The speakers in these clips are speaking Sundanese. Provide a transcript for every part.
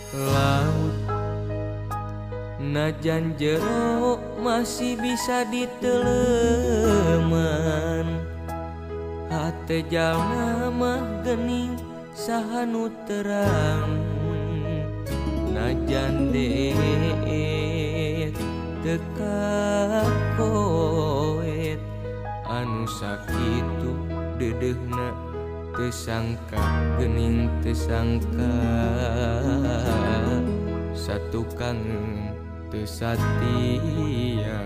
Laut najan jero masih bisa diteleman, hate jalma mah gening saha nu terang. Najan deet teu kakoet, anu sakitu deudeuhna teu sangka gening teu sangka, satukang teu satia.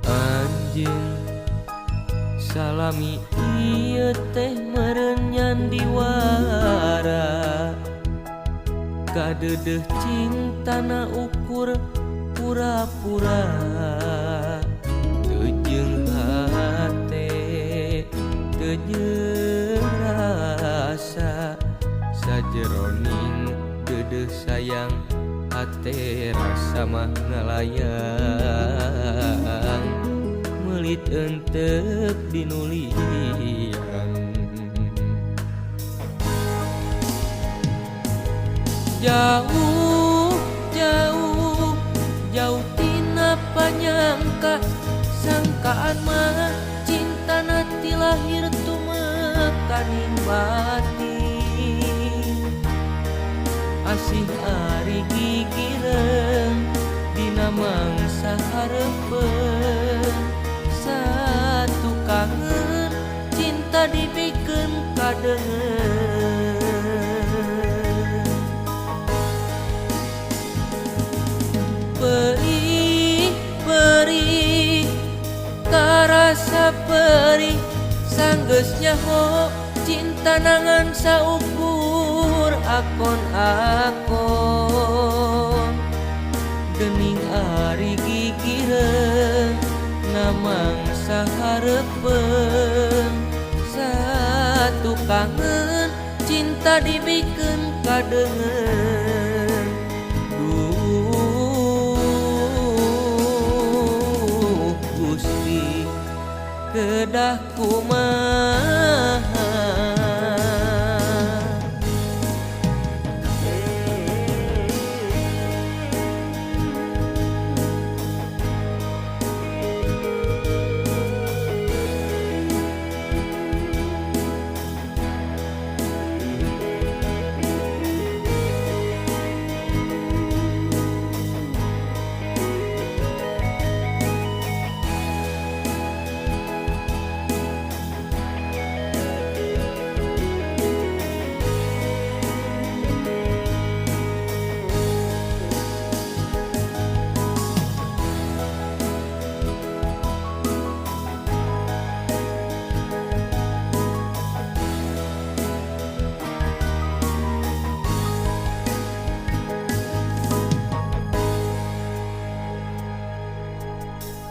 Anjeun salami ieu teh meureun nyandiwara, kadeudeuh cintana ukur pura-pura. Teu jeung hate teu jeung rasa, sajeroning deudeuh sayang hate rasa mah ngalayang. Meulit entep dinulian. Jauh jauh jauh tina panyangka, sangkaan mah cintana ti lahir tumekaning batin. Asih ari gigireun dina mangsa hareupeun, satu kangen cinta dibikeun kadeungeun. Perih perih karasa perih, sanggeus nyaho cinta nangan saukur akon-akon. Gening ari gigireun na mangsa hareupeun, satu kangen cinta dibikeun kadeungeun. Duh Gusti kedah kumaha.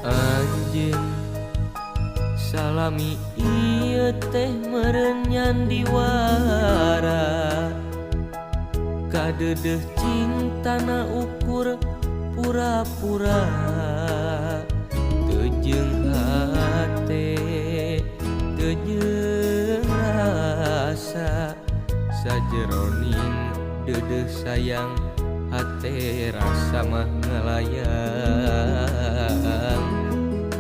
Anjeun salami ieu teh meureun nyandiwara, kadeudeuh cintana ukur pura-pura. Teu jeung hate teu jeung rasa, sajeroning deudeuh sayang hate rasa mah ngalayang.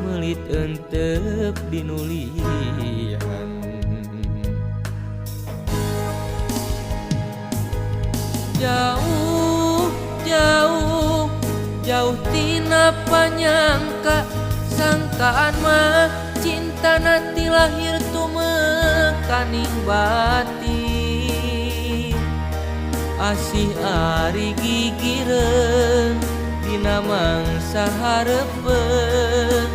Meulit entep dinulian. Jauh jauh jauh tina panyangka, sangkaan mah cintana ti lahir tumekaning batin. Asih ari gigireun dina mangsa hareupeun,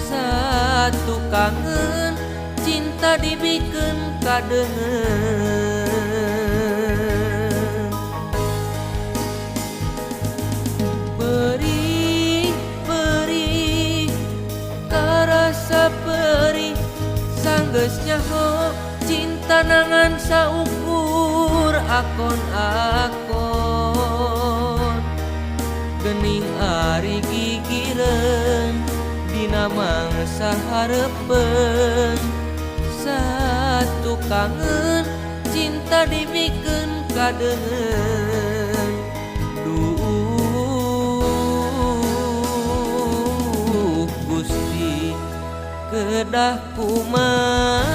satu kangen cinta dibikeun kadeungeun. Perih perih karasa perih sanggeus nyaho cinta nangan saukur akon-akon. Gening ari gigireun dina mangsa hareupeun satu kangen cinta dibikeun kadeungeun. Duh Gusti kedah kumaha.